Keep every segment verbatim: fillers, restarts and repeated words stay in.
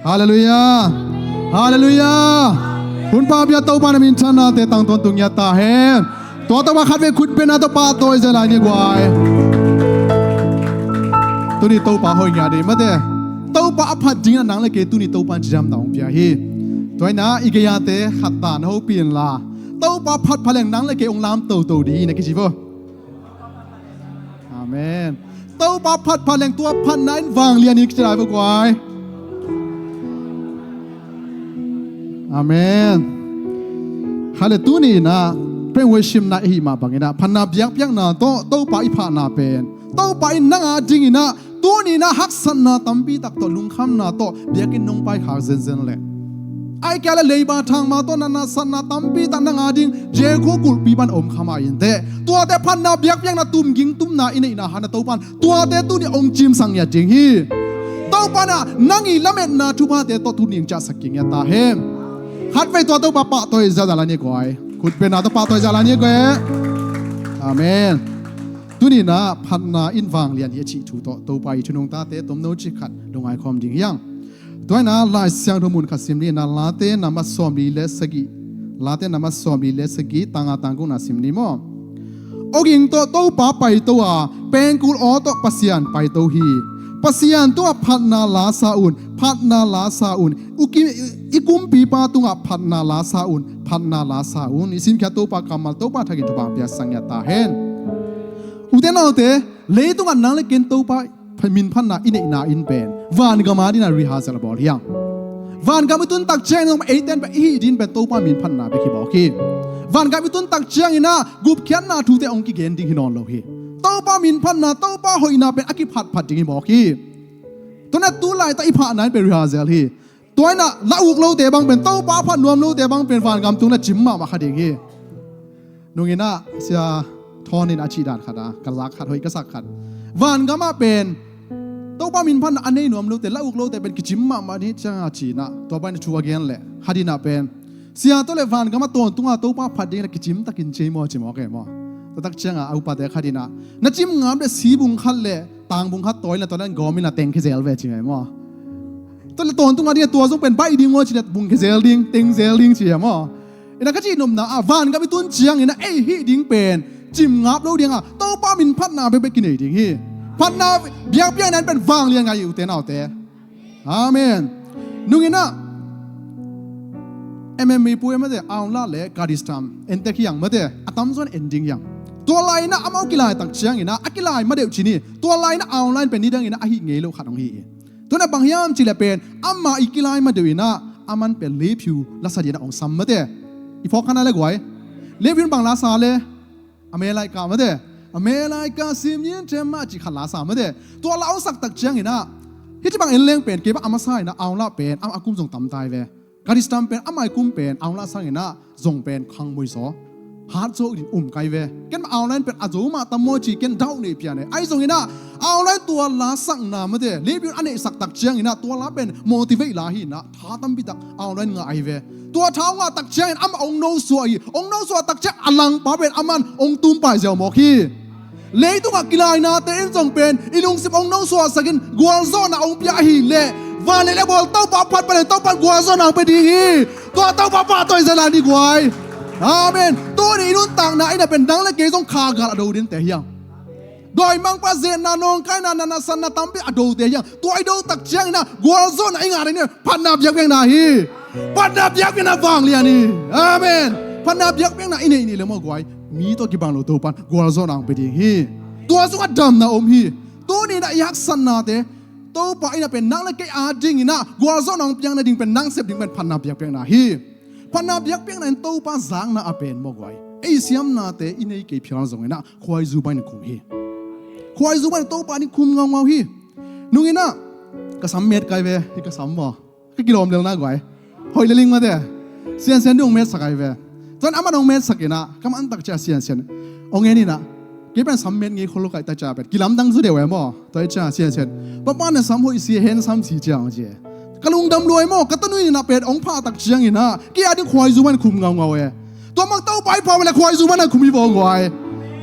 Halleluiah. Halleluiah. Hun pahpia Topa na minthanna te tangtawn tung ngiat ta hen. Tua Topa khat vei khut bengna tawh pahtawi zia lai ni guai. Tuni Topa hoih ngiat ding mate. Topa a phat dingin nang le kei tuni Topa in cidamna hong pia hi. Tua hi-in i gei-ate khat ta na hopih inla, Topa phat phaleng nang le kei hong lam toto ding hi na kici vo. Amen. Topa phat phaleng tua phatna in vanglian hi kici lai vo guai. Amen. Hale tuni-in ah penghuai simna i hih mah bangin ah phatna biakpiakna tawh Topa i phatna pen Topa in nang a dingin ah tuni-in ah haksatna tampi tak tawh lungkhamna tawh biakinn nong paikhak zenzen leh, ahih kei leh leiba thangma tawh natna satna tampi tak nang a ding Jericho kulhpi pan om kha mah inteh. Tuate phatna biakpiakna tumging tumna i neihna hangin ah Topa in tuate tuni hong cimsak ngiat ding hi. Topa in ah nang i lametna thuphate tawh tuni hong ciahsak kik ngiat ta hen. Khat vei tua Topa pahtawi zia lai ni guai. Khut bengna tawh pahtawi zia lai ni guai. Amen. Tuni-in ah phatna in vanglian hi a cih thu tawh Topa i thu nungtate tomno cik khat lungngai khawm ding hi hang. Tua hi-in ah Lai Siangtho mun khat sim ni-in ah Late na mat sawmli le sagih, Late na mat sawmli le sagih tang nga tang gukna sim ni maw. Awging tawh Topa paito a, pengkul aw tawh Pasian paito hi. Pasian tungah phatna la sa un, phatna la sa un. Uki, i kumpipa tungah phatna la sa un, phatna la sa un. I simkhiat Topa kammal Topa thakin thupha piaksak ngiat ta hen. Ute naute, leitungah nang le ken Topa minphatna i neihna in pen vangam a dingin ah rehearsal a bawl hi hang. Vangam i tun tak ciangin zong eite in pen i hih ding pen Topa minphatna bek hi mawk hi. Vangam i tun tak ciangin ah gupkhiatna thute hong kigen ding hi nawn lo hi. Topa minphatna, Topa hoihna pen a kiphatphat ding hi mawk hi. Tua hi-in ah tu laitak i phatna in pen rehearsal hi. Tua hi-in ah la uk lote bang pen, Topa phat nuam lote bang pen vangam tung na cim mahmah kha ding hi. Nung in ah Sia Thawn in a cih dan khat a, ka zak khat, hoih ka sak khat. Vangam ah pen Topa minphatna a nei nuam lote, la uk lote pen kicim mahmah ni ciang a ci-in ah, tua bang in thu a gen leh khat in ah pen, sia tawh leh vangam ah tawntung a Topa phat ding leh kicim takin ci ei maw, ci mawk ei maw. Tua tak ciang a, a upate khat in ah, na cim ngap leh si bung khat leh tang bung khat tawi in ah, tua leh gawm in ah teng khia zel ve, ci ei maw. Tua leh tawntung a ding a, tua zong pen baih ding maw ci leh bung khia zel ding, teng zel ding ci ei maw. Ina ka cih nopna ah, vangam i tun ciangin ah ei hih ding pen cim ngap lo ding a, Topa minphatna bekbek kinei ding hi. Phatna biakpiakna in pen vanglian ngai hi ute naute. Amen. Nung in ah M M A pu e mate, Aung La le Kadistam en tek hi hang mate, a tamzaw in en ding hi hang. Tua lai in ah amau kilai tak ciangin ah, a kilai ma deuh ci ni, tua lai in ah Aung La in pen nidang in ah a hih ngei lo khat hong hi hi. Tua in ah bang hiam cih leh pen, amah i kilai ma deuh in ah, aman pen Lee Phyo lasa dingin ah hong sam mate. I phawk kha na le guai. Lee Phyo in bang lasa le, America mate. America sim yin them mah cih khat lasa mate. Tua la hong sak tak ciangin ah, hih ci bang en leng pen, kei bang a masa in ah, Aung La pen amah a kum zong tam ta hi ve. Kadistam pen amah i kum pen, Aung La sangin ah zong pen khangmui zaw, hat zaw ding um kai ve. Ken Aung La in pen a zo mah tam maw ci ken doubt nei pian e. Ahi zongin ah Aung La in tua la sakna mate, Lee Phyo in a neihsak tak ciangin ah tua la pen motivate la hi in ah, tha tampi tak Aung La in ngah ahi ve. Tua tha hong ngah tak ciangin amah hong nosuah hi. Hong nosuah tak ciang a langpa pen aman hong tumpai ziau mawk hi. Leitungah kilainate in zong pen i lungsim hong nosuahsakin gualzawhna hong pia ahih leh, van le lei a bawl Topa phat pah leng Topa in gualzawhna hong pia ding hi. Tua Topa pahtawi zia lai ni guai. Amen. Tuni i nuntakna in ah pen nang le kei zong kha gal a do dingte hi hang. Dawimangpa zetna, nawngkaina, natna, sanna tampi a dote hi hang. Tua i do tak ciangin ah gualzawhna i ngah ding hi. Phatna biakpiakna hi. Phatna biakpiakna vanglian hi. Amen. Phatna biakpiakna i neih ni leh maw guai, mi tawh kibang lo Topa in gualzawhna hong pia ding hi. Tua sungah damna om hi. Tuni in ah i haksatnate Topa in ah pen nang le kei a dingin ah gualzawhna hong piakna ding pen, nang sep ding pen phatna biakpiakna hi. Phatna biakpiakna in Topa zakna a pen maw guai, ei siamnate i nei kei phial zongin ah khuaizu bangin khum hi. Khuaizu bangin Topa in khum ngaungau hi. Nung in ah ka sam met kai ve, hi ka sam maw. Ka kilawm lel na guai. Hoih le ling mate. Siansian ding hong metsak ahi ve. Tua in aman hong metsak in ah, ka man tak ciang Siansian hong en in ah, kei pen sam met ngei khol lo kai ta ciang pen kilamdang zaw deuh e maw. Tua hi ciang Siansian, papa na sam hoih si, handsome si ciang ci e. Ka lungdam lua e maw, ka tanui in ah pen hong phah tak ciangin ah kei a ding khuaizu bangin khum ngaungau e. Tua mah Topa i pha ua leh khuaizu bangin khum hi vaw guai.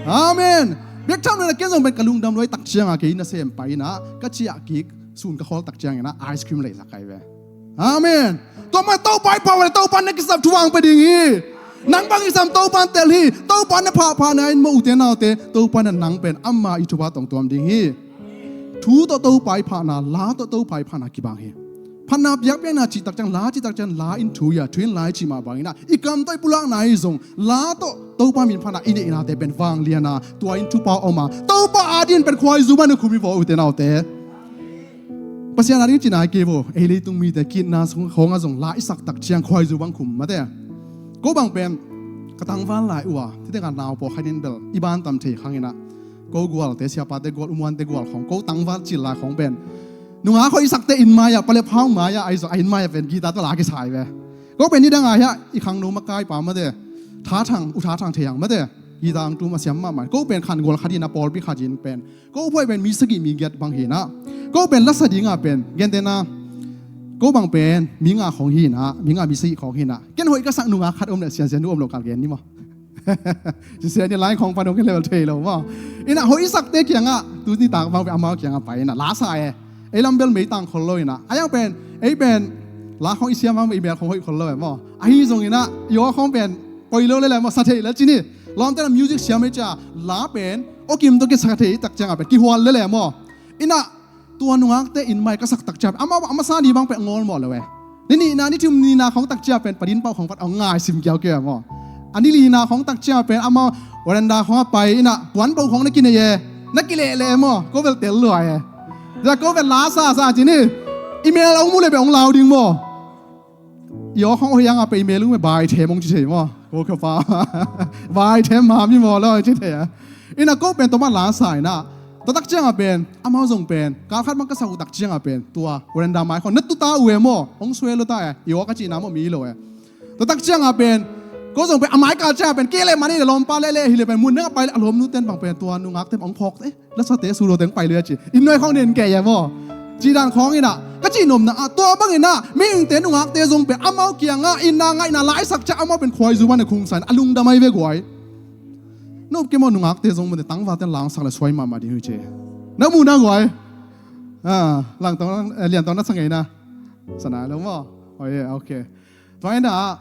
Amen. Bek tham lo in ah ken zong pen ka lungdam lua i tak ciang a kei nasem pai in ah ka ciah kik sun ka khawl tak ciangin ah ice cream leizak kai ve. Amen. Tua mah Topa i phah uh leh Topa na kisap thupha hong pia ding hi. Nang bang kisam Topa in tel hi. Topa na phahphahna in maw, ute naute, Topa in nang pen ama i thupha tawh hong tuam ding hi. Thu tawh Topa i phahna, la tawh Topa i phahna kibang hi. Phatna biakpiakna cih tak ciang, la cih tak ciang, la in thu hi a, thu in la i cih mah bangin ah, i kam tawh i pulakna hi zong, la tawh Topa min phatna i neihnate pen vanglian a, tua in thupha om a, Topa ading pen khuaizu bang na khum hi vaw, ute naute. Pasian ading cihna hi kei vaw, ei leitung mite kitna sung khawng ah zong la i sak tak ciang khuaizu bang khum mate. Ko bang pen ka tangval lai uh a, tite ka nau pawlkhat in bel i bantam thei khang in ah, ko gualte, siapate gual, U Muante gual khawng, ko tangval cil lai khawng pen nungak khawng i sakte inn mai-ah, pale phau mai-ah, ahi zong a inn mai-ah pen guitar tawh la kisa hi ve. Ko pen nidang a hiah i khangno makaipa mate, Tha Thang, U Tha Thang Thei Hang mate, guitar hong tum a siam mahmah. Ko pen khangual khat in ah, pawlpi khat in pen, ko phuai pen mi sagih mi giat bang hi in ah, ko pen lasa ding a pen, gentehna, ko bang pen mi nga khawng hi in ah, mi nga mi sagih khawng hi in ah, ken hoih ka sak nungak khat om leh, siansian nu om lo kal gen ni maw. Siansian ni lai khawng pan hong ken level thei lo maw. In ah hoih i sakte kiangah tuni tak bang pen amau kiangah pai in ah la sa e. Ei lam bel mei tang khol lo in ah, a yang pen, ei pen la khawng i siam bang pen i bel khawng hoih khol lo e maw. Ahi zong in ah i aw khawng pen poi lo lele maw, sa thei le ci ni. Lawmte in ah music siam ei cia, la pen awkim tawh kisa thei tak ciangah pen kihual lele maw. In ah tua nungakte inn mai ka sak tak ciang, amau a masa ni bang pen a ngawlmawh lo e. Ni nihna, ni thum nihna khawng tak ciang pen padin pau khawng pat a hong ngai sim kiaukiau e maw. A ni lina khawng tak ciang pen amau veranda khawng a pai in ah puan pau khawng na kinei e, na kilehleh e maw, ko bel tel lua e. Tua ko bel la sasa ci ni. I mel a hong mu leh pen hong lau ding maw. I aw khawng aw hiang a pen i mel hong mu leh bai them hong ci thei maw. Ko ka pa bai them ma mi maw lo ci thei a. In ah ko pen tua mah la sa in ah, tua tak ciangah pen amau zong pen kal khat bang ka sak uh tak ciangah pen tua veranda mai khawng na tuta uh e maw, hong suai lo ta e, i aw ka cihna maw, mi lo e. Tua tak ciangah pen ko zong pen a mai kal ciangah pen kei leh mani leh lawmpa lehleh hi leh pen mun dang a pai leh a lawmnute in bang pen tua nungakte in hong phawk e, lasate su lote hong pai leh a ci, inn nuai khawng nen kei e maw. Cih dan khawng in ah, ka cih nopna ah tua bang in ah mihingte nungakte zong pen amau kiangah inn na ngaihna la i sak ciang amau pen khuaizu bang na khum sa in a lungdam ahi ve guai. Na up kei maw, nungakte zong mute tangvalte in la hong sak leh suai mahmah ding hi ci. Na mu na guai. Ah, Lian Tawng, eh, Lian Tawng na sa ngei na. Sa nai lo maw. Oh yeah, okay. Tua in ah,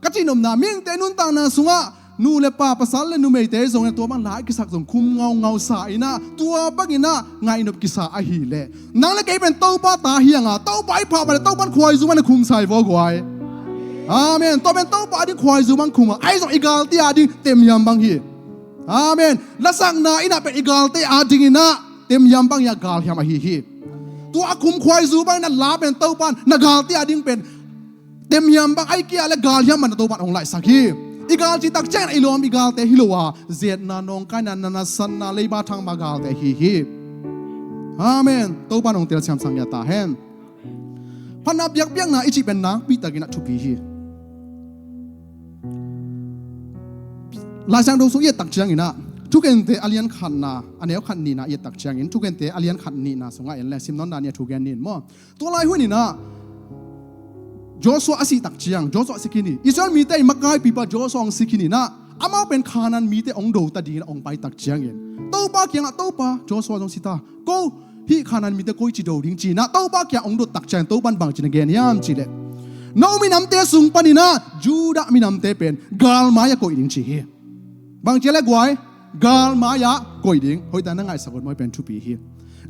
ka cih nopna, mihingte nuntakna sungah nu le pa, pasal le numeite zong in ah tua bang la i kisak zong khum ngaungau sa in ah, tua bang in ah ngaihnop kisa ahih leh, nang le kei pen Topa ta hi hang a, Topa i phah pah leh Topa in khuaizu bang na khum sa hi vaw guai. Amen. Tua pen Topa ading khuaizu bang khum a, ahi zong i galte ading temhiam bang hi. Amen. Lasakna in ah pen i galte ading in ah temhiam bang hi a, galhiam ahi hi. Tua a khum khuaizu bang in ah la pen Topa in na galte ading pen temhiam bang, ahih kei leh galhiam bang na Topa in hong laihsak hi. I gal cih tak ciang in ah i lawm i galte hi lo a, zetna, nawngkaina, natna, sanna, leiba, thangma galte ahi hi. Amen. Topa in hong telsiamsak ngiat ta hen. Phatna biakpiakna i cih pen nakpi takin ah thupi hi. Laisiangtho sung i et tak ciangin ah, Thukente a lian khatna, a neu khat nihna i et tak ciangin, Thukente a lian khat nihna sungah en le, sim nawn dan i a thu gen ni in maw. Tua lai hun in ah Joshua a sih tak ciang, Joshua a si khin hi. Israel mite i makaipipa Joshua hong si khin in ah, amau pen Kanaan mite hong do ta dingin hong pai tak ciangin, Topa kiangah, Topa, Joshua zong si ta, ko hih Kanaan mite koi ci do ding ci in ah Topa kiang hong dot tak ciang Topa in bangci na gen hiam cih leh, no minamte sung panin ah Judah minamte pen galmai-ah koih ding ci hi. Bangci a le guai, galmai-ah koih ding. Hoih tak na ngaihsak un maw, hih pen thupi hi.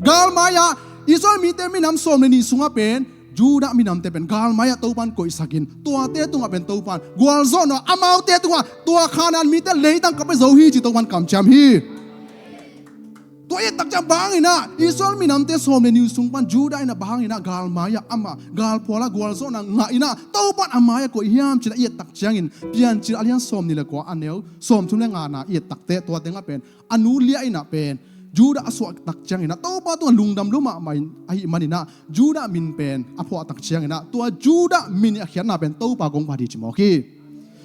Galmai-ah, Israel mite minam sawm le nih sungah pen Judah minamte pen galmai-ah Topa in koihsak in, tuate tungah pen Topa in gualzawhna, amaute tungah tua Kanaan mite leitang ka pia zo hi ci Topa in kamciam hi. Tua i et tak ciang bang in ah Israel minamte sawm le nih sung pan Judah in ah bang in ah galmai-ah amah galphual ah gualzawhna ngah in ah Topa in a mai-ah koih hiam ci in ah i et tak ciangin Piancil a lian sawm nih le kua a neu sawm thum le ngana i et tak teh tua tengah pen a nu Leah in ah pen Judah a suah tak ciangin ah Topa tungah lungdam lua mahmah in ahih manin ah Judah min pen a phuah tak ciangin ah tua Judah min i a khiatna pen Topa kong phat hi ci mawk hi.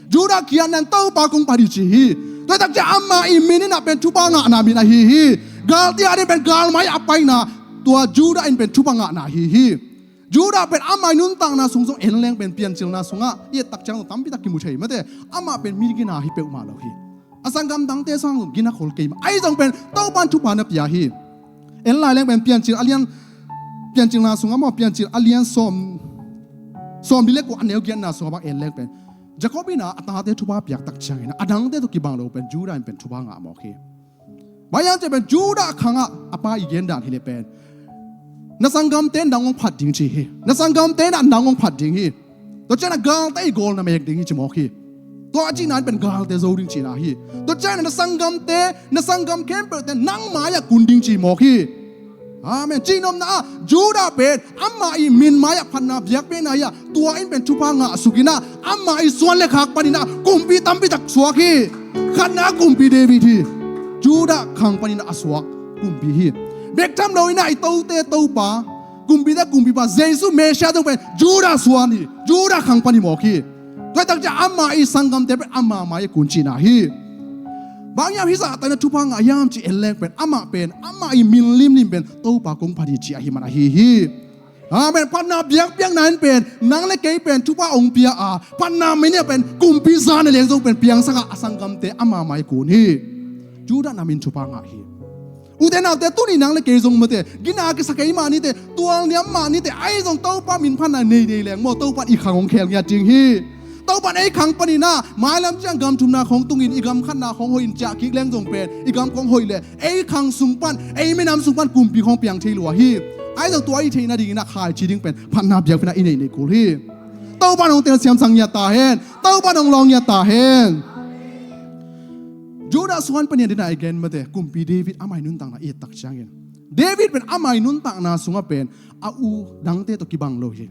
Judah khiatna in Topa kong phat hi ci hi. Tua hi tak ciang ama i min in ah pen thupha ngahna min ahi hi. Galte ading pen galmai a paina tua Judah in pen thupha ngahna ahi hi. Judah pen ama i nuntakna sung zong en leng pen Piancilna sungah i et tak ciang zong tampi tak kimu thei mate. Amah pen mi gina hi peuhmah lo hi. A sanggam dangte sang zong gina khol kei mah. Ahi zong pen Topa in thupha na pia hi. En lai leng pen Piancil a lian, Piancilna sungah maw, Piancil a lian sawm, Sawmli le kua a neu giatna sungah bang en leng pen, Jacob in ah a tate thupha piak tak ciangin ah a dangte tawh kibang lo pen Judah in pen thupha ngah mawk hi. Bang hiam cih pen Judah khangah a pa i gen dan hi leh pen, na sanggamte nang hong phat ding ci hi. Na sanggamte in ah nang hong phat ding hi. Tua ciangin ah galte i gawl na mek ding hi ci mawk hi. Tua a cihna in pen galte zo ding cihna hi. Tua ciangin ah na sanggamte, na sanggam khempeuhte nang mai-ah kun ding ci mawk hi. Amen. Cihnopna ah Judah pen amah i min mai-ah phatna biakpiakna hi-a, tua in pen thupha ngahsuk in ah amah i suan le khak panin ah kumpi tampi tak suak hi. Khatna kumpi David hi. Judah khang panin ah a suak kumpi hi. Bek tham lo in ah i tote Topa, kumpite kumpipa Jesu Messiah zong pen Judah suan hi. Judah khang pan hi mawk hi. Tua hi tak ciang amah i sanggamte pen ama mai-ah kun cihna hi. Bang hiam hih zahta in ah thupha ngah hiam cih en leng pen, amah pen amah i min limlim pen Topa kong phat hi ci ahih man ahi hi. Amen. Phatna biakpiakna in pen nang le kei pen thupha hong pia a, phatna min in ah pen kumpi za na leng zong pen piangsak a, a sanggamte ama mai-ah kun hi. Judah na min thupha ngah hi. Ute naute, tuni nang le kei zong mate, gina kisa kei mah nite, tualniam mah nite, ahi zong Topa min phatna nei nei leng maw, Topa in i khang hong khel ngiat ding hi. Topa in ei khang panin ah mailam ciang gam thumna khawng tungin i gam khatna khawng hoih in ciah kik leng zong pen i gam khawng hoih leh ei khang sung pan, ei minam sung pan kumpi khawng piang thei lua hi. Ahi zong tua i theih nadingin ah khaici ding pen phatna biakpiakna i neih neih kul hi. Topa in hong telsiamsak ngiat ta hen. Topa in hong lawng ngiat ta hen. Judah suan panin ah dena i gen mate, kumpi David amah i nuntakna i et tak ciangin, David pen amah i nuntakna sungah pen a u dangte tawh kibang lo hi.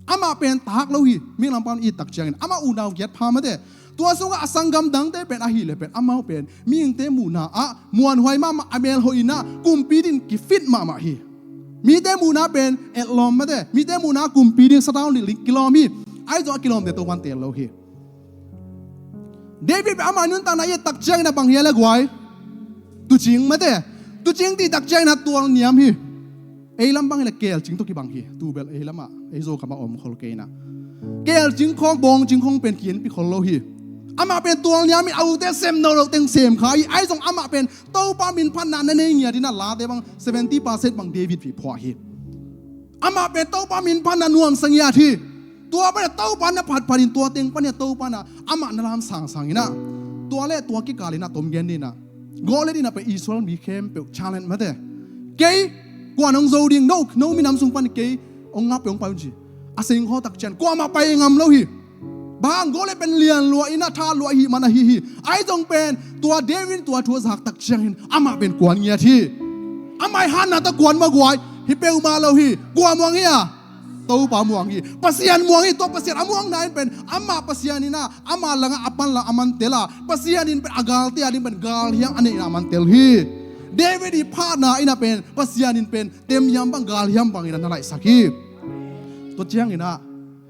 Amah pen tak lo hi. Mihing lampang i et tak ciangin amah unau giat pha mate. Tua sungah a sanggam dangte pen ahih leh pen amau pen mihingte muhna ah muanhuai mahmah, a mel hoih in ah kumpi ding kifit mahmah hi. Mite muhna pen etlawm mate, mite muhna kumpi ding sathau nih kilawm hi. Ahi zong a kilawmte Topa in teel lo hi. David pen amah nuntakna i et tak ciangin ah bang hi a le guai? Tuucing mate. Tuucing cih tak ciangin ah tualniam hi. Ei lam bang hi leh keelcing tawh kibang hi. Tu bel ei lamah, ei Zokam ah om khol kei in ah, keelcing khawng, bawngcing khawng pen ki-enpi khol lo hi. Amah pen tualniam in a ute sem nawn loh teng sem kha hi. Ahi zong amah pen Topa min phatna na nei ngiat in ah, late bang seventy percent bang David pi phuah hi. Amah pen Topa min phatna nuamsa ngiat hi. Tua pan ah Topa na phatphat in, tua teng pan ah Topa in ah amah na lam sangsang in ah, tua le tua kikal in ah tom gen ni in ah, Goliath in ah pen Israel mi khempeuh challenge mate. Kei kua in hong zo ding, no, no minam sung pan kei hong ngap, hong pai un ci. A seng khawng tak ciang kuamah pai ngam lo hi. Bang hang, Goliath pen lian lua in ah, tha lua ahih man ahi hi. Ahi zong pen tua David in tua thu a zak tak ciangin amah pen kuan ngiat hi. Amah i hatna tawh kuan mah guai? Hi peuhmah lo hi. Kua muang hi a? Topa muang hi. Pasian muang hi. Tua Pasian a muangna in pen amah Pasian in ah ama langah a pan la a man tel a, Pasian in pen a galte a ding pen galhiam a neihna a man tel hi. David i phatna in ah pen Pasian in pen temhiam bang, galhiam bang in ah na laihsak hi. Tua ciangin ah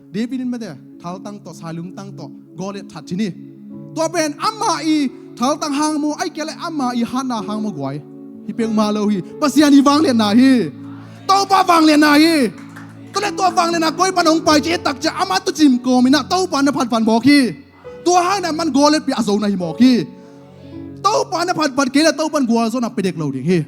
David in mate, thaltang tawh, sailungtang tawh Goliath that ci ni. Tua pen amah i thaltang hang maw, ahih kei leh amah i hatna hang maw guai? Hi peuhmah lo hi. Pasian i vangliatna hi. Topa vangliatna hi. Tua le tua vangliatna koi pan hong pai ci i et tak ciang amah tuucing kawm in ah Topa na phatphat mawk hi. Tua hang in ah man Goliath pi a zo na hi mawk hi. Topa na phatphat kei leh Topa in gualzawhna pia dek lo ding hi.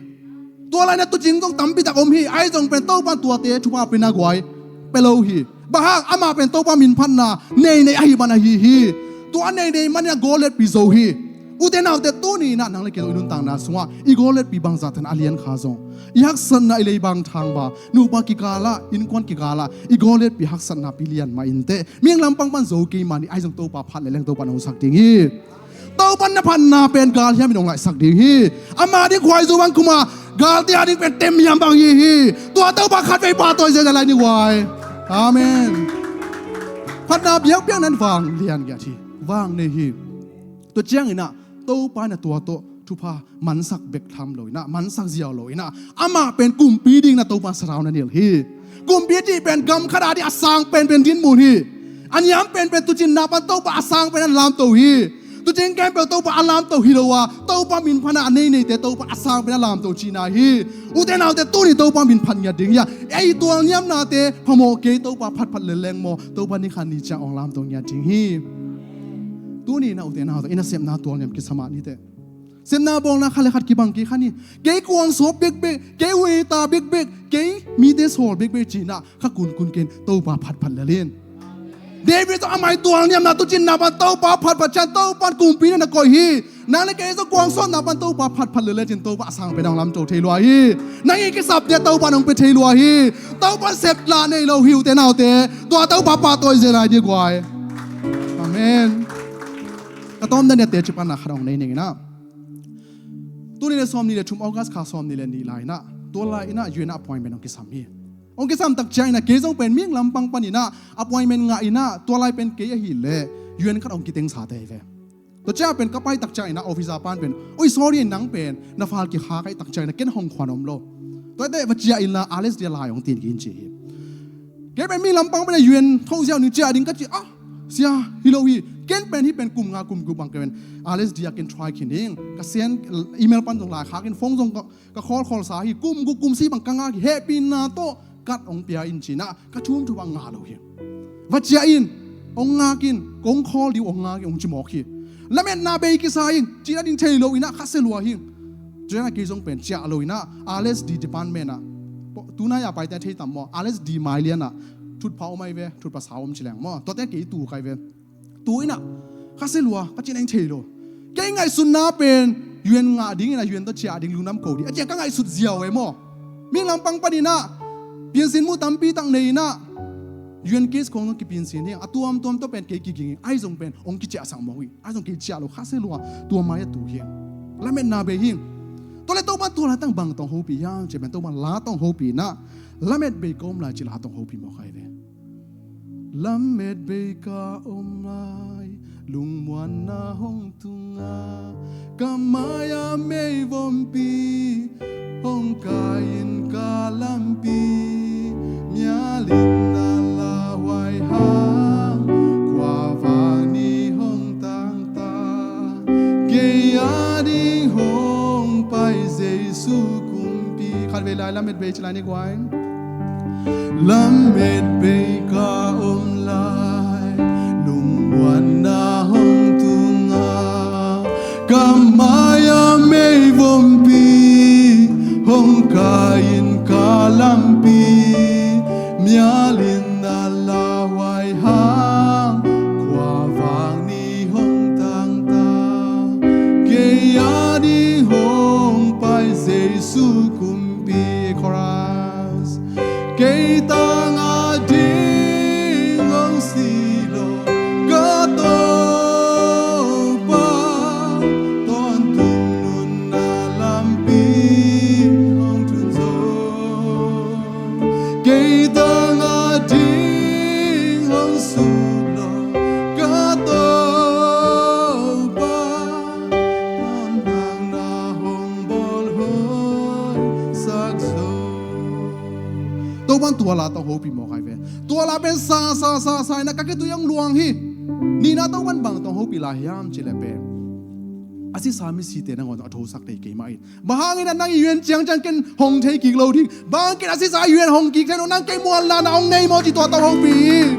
Tua lai in ah tuucing zong tampi tak om hi. Ahi zong pen Topa in tuate thupha pia na guai? Pia lo hi. Bang hang? Amah pen Topa min phatna nei nei ahih man ahi hi. Tua nei nei man in ah Goliath pi zo hi. Ute naute, tuni in ah nang le kei zong i nuntakna sungah i Goliath pi bangzah tan a lian kha zong, i haksatna, i leibang thangba, nupa kikal ah, innkuan kikal ah i Goliath pi haksatna pi lian mah inteh, mihing lampang pan zo kei mah ni. Ahi zong Topa phat leh leng Topa in hong sak ding hi. Topa na phatna pen galhiam in hong laihsak ding hi. Ama ding khuaizu bang khum a, galte a ding pen temhiam bang hi hi. Tua Topa khatvei pahtawi zenzen lai ni guai. Amen. Phatna biakpiakna in vanglian ngiat hi. Vang nei hi. Tua ciangin ah Topa in ah tua tawh thupha mansak bek tham lo in ah, mansak ziau lo in ah, amah pen kumpi ding in ah Topa in sathau na nilh hi. Kumpi cih pen gam khat a ding a sang penpen dinmun hi. A niam penpen tuucinna pan Topa a sang pen a lamto hi. Tuucing khempeuh Topa a lamto hi lo a, Topa min phatna a nei neite Topa a sang pen a lamto cihna hi. Ute naute, tuni Topa min phat ngiat ding hi a, ei tualniamnate phamawh kei, Topa phatphat lel leng maw, Topa ni khat ni ciang hong lamto ngiat ding hi. Tuni in ah ute naute, i nasepna tualniam kisa mah niteh. Sepna bawlna khat le khat kibang kei kha ni. Kei kuang sawp bekbek, kei uita bekbek, kei mite sawl bekbek ci-in ah kha kunkun kei in, Topa phatphat lel in. David zong a mai tualniamna tuucinna pan Topa phatphat ciang Topa in kumpi na na koih hi. Nang le kei zong kuang sawtna pan Topa phatphat lele cin Topa a sang pen hong lamto thei lua hi. Nang i kisapte Topa in hong pia thei lua hi. Topa in sepla nei lo hi ute naute. Tua Topa pahtawi zel lai dih guai. Amen. Ka tawm dan dette ci panna khat hong nei ning inah. Tuni le sawm ni le thum August kha sawm ni le ni lai inah tua lai inah U N appointment hong kisam hi. Hong kisam tak ciang inah kei zong pen ming lampang pan inah appointment ngah inah tua lai pen kei ahih leh U N khat hong kiteng sa te hi ve. Tua ciang pen ka pai tak ciang inah officer pan pen oi sorry nang pen na file kikha ka hih tak ciang inah ken hong khuan om lo. Tua te va ciah inla Alice dia lai hong tin ki in ci hi. Kei pen mi lampang pen a U N tho ziau ning ciah ding ka ci ah sia hi lo hi. Ken pen hi pen kum nga kum guk bang kei pen Alice dia ken try khin ding ka send email pan zong lai kha ken phone zong ka ka khawl khawl sa hi kum guk kum si bang ka ngak hi hehpihna tawh kat hong pia in cinah ka thum thu bang ngah lo hi. Va ciah in hong ngak in kong khawl dih hong ngak in hong ci mawk hi. Lametna bei kisa in cinah ding thei lo inah kha se lua hi. Cinah kei zong pen ciah lo inah R S D department ah tunai a paite thei tam maw R S D mailian ah thutpha om ai ve thutpha sa om ci leng maw tuate kei tu kai ve. Tu inah kha se lua ka cin eng thei lo. Kei ngaihsutna pen U N ngah ding inah U N tawh ciah ding lungdam ko ding a ciah ka ngaihsut ziau e maw. Mi lampang pan inah piansin mu tampi tak nei inah U N case khong zong kipinsin hi a tuamtuam tawh pen kei kiging hi ai zong pen hong kiciahsak mawk hi ai zong kei ciah lo kha se lua tua mai a tu hi. Lametna bei hi. Tua le Topa tua la tang bang tawng hopih hiam ci pen Topa la tawng hopih inah lamet bei ka om lai ci la tawng hopih mawk ai ve. Lamet bei ka om lai lungmuanna hong tunga ka mai-a meivompi hong kai in ka lampi mialin na lauhuai hang khuavang ni hong tangta kei a ding hong pai Jesu kumpi khat vei lai lamet bei ci lai ni guai. Lamet bei ka om lai lungmuanna hong tunga ka mai-a meivompi hong kai in ka lampi mialin na lauhuai hang khuavang ni hong tangta kei a ding hong pai Jesu kumpi chorus. Kei tang a ding hong si lo ka Topa tawntung nunna lampi hong tun zo. Kei tang a ding hong suk lo ka Topa tawntung na hong bawl hoi sak zo. Topan tua la tawng hopih mawk ai ve. Tua la pen sa sa sa sa inah ka khitui hong luang hi. Nihna Topan bang tawng hopih lai hiam ci le pen a sisa misite nangawn a thosak thei kei mah in bang hangin a nang i U N ciangciang ken hong thei kik lo ding bang hangin a sisa U N hong kik thei lo nang kei mual lana hong nei maw ci tua tawng hopih hi.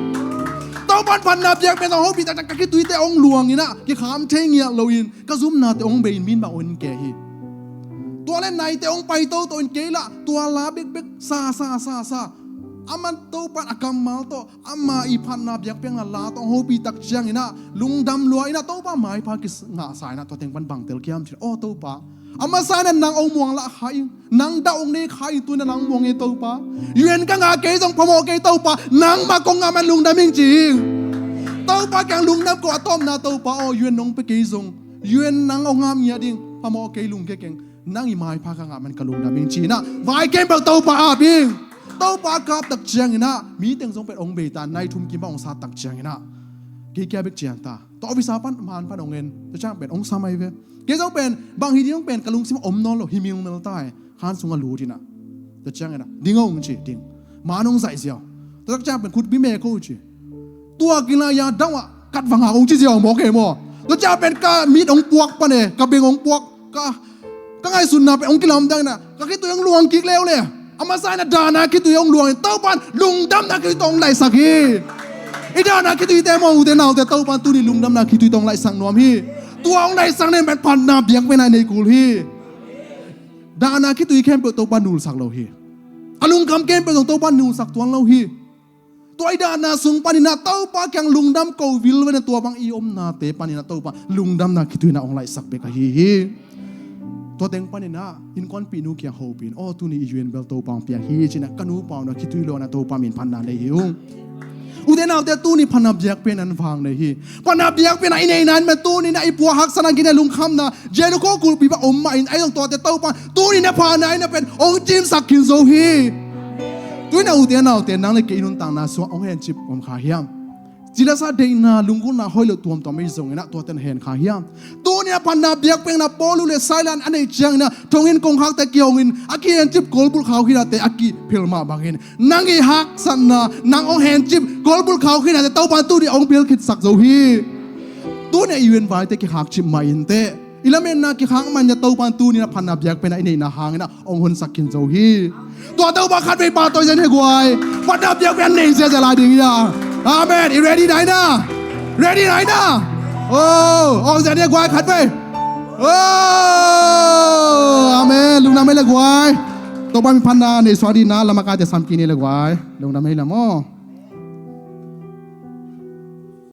Topan phatna biak pen tawng hopih taktak ka khituite hong luang inah kikham thei ngiat lo in ka zumnate hong bei in min bang hong ke hi. Tua le naite hong pai toto in kei lah tua la bekbek sa sa sa sa. Aman Topan a kammal tawh ama i phatna biakpiakna la tawh hong hopih tak ciang inah lungdam lua inah Topa maipha kingah sa inah tua teng pan bang tel kiam cin aw Topa. A masa inah nang hong muang lah kha ing nang dah hong nei kha ing tu inah nang muang e Topa. U N ka ngah kei zong phamawh kei Topa nangmah kong ngah man lungdam ing ci ing. Topa kiang lungdam ko a tawpna Topa aw U N nong pia kei zong U N nang hong ngam ngiat ding phamawh kei lungkia keng nang i maipha ka ngah man ka lungdam ing ci inah vai khempeuh Topa ap ing. Topa kap tak ciang inah mi teng zong pen hong bei ta nai thum kim bang hong sat tak ciang inah kei kia bek cian ta. Tua officer pan man pan hong en tua ciang pen hong sam ai ve. Kei zong pen bang hi ding hong pen ka lungsim om nawn lo hi mil mel ta e. Khan sungah lut inah tua ciang inah ding hong ci ding man hong zaih ziau. Tua tak ciang pen khutbi me ko ci. Tua kila ya dau ah kat vanga hong ci ziau maw kei maw. Tua ciang pen ka mit hong puak pan e ka beng hong puak ka ka ngaihsutna pen hong kilamdang inah ka khitui hong luang kik leuleu. A masa inah dahna khitui hong luang in Topan lungdamna khitui tawh hong laihsak hi. I dahna khituite maw ute naute Topan tuni lungdamna khitui tawh hong laihsak nuam hi. Tua hong laihsak nen pen phatna biak pen a nei kul hi. Dahna khitui khempeuh Topan nulsak lo hi. A lungkham khempeuh zong Topan nulsak tuan lo hi. Tua i dahna sung panin ah Topa kiang lungdam ko vilvel in ah tua bang i omnate panin ah Topa lungdamna khitui in ah hong laihsak bek ahi hi. Tua teng panin ah innkuanpihnu kiang hopih in, aw, tuni i U N bel Topa hong piak hi ci-in ah ka nupa un ah khitui lo-in ah Topa min phatna nei hi ung. Ute naute, tuni phatna biakpiakna vang nei hi. Phatna biakpiakna i neihna in ah tuni in ah i puak haksatna, gitna, lungkhamna Jericho kulhpi bang om mah in, ahi zong tuate Topa tuni in ah phatna in ah pen hong cimsak khin zo hi. Tu-in ah ute naute, nang le kei i nuntakna sungah hong hencip om kha hiam? Cilesa deihna, lunggulhna hoih lo tuamtuam ahi zongin ah tuate na hen kha hiam? Tuni a phatna biakpiakna Paul le Silas a neih ciangin ah thonginn kongkhakte kihongin a kihencip kolbulh khau khihnate a kiphel mah bangin nang i haksatna, nang hong hencip kolbulh khau khihnate Topa in tuni hong phel khitsak zo hi. Tuni a i U N vaite kikhakcip mah inteh. I lametna kikhak mah inteh, Topa in tuni a phatna biakpiakna i neihna hangin ah hong honsak khin zo hi. Tua Topa khatvei pahtawi zen hi guai. Phatna biakpiakna nei ziazia lai ding hi a. Amen. I ready nai na? Ready nai na? Oh, hong zen hi guai khatvei. Oh, amen. Lungdam hi le guai. Topa min phatna nei suak ding na, lamakaite samki ni le guai. Lungdam hi le maw.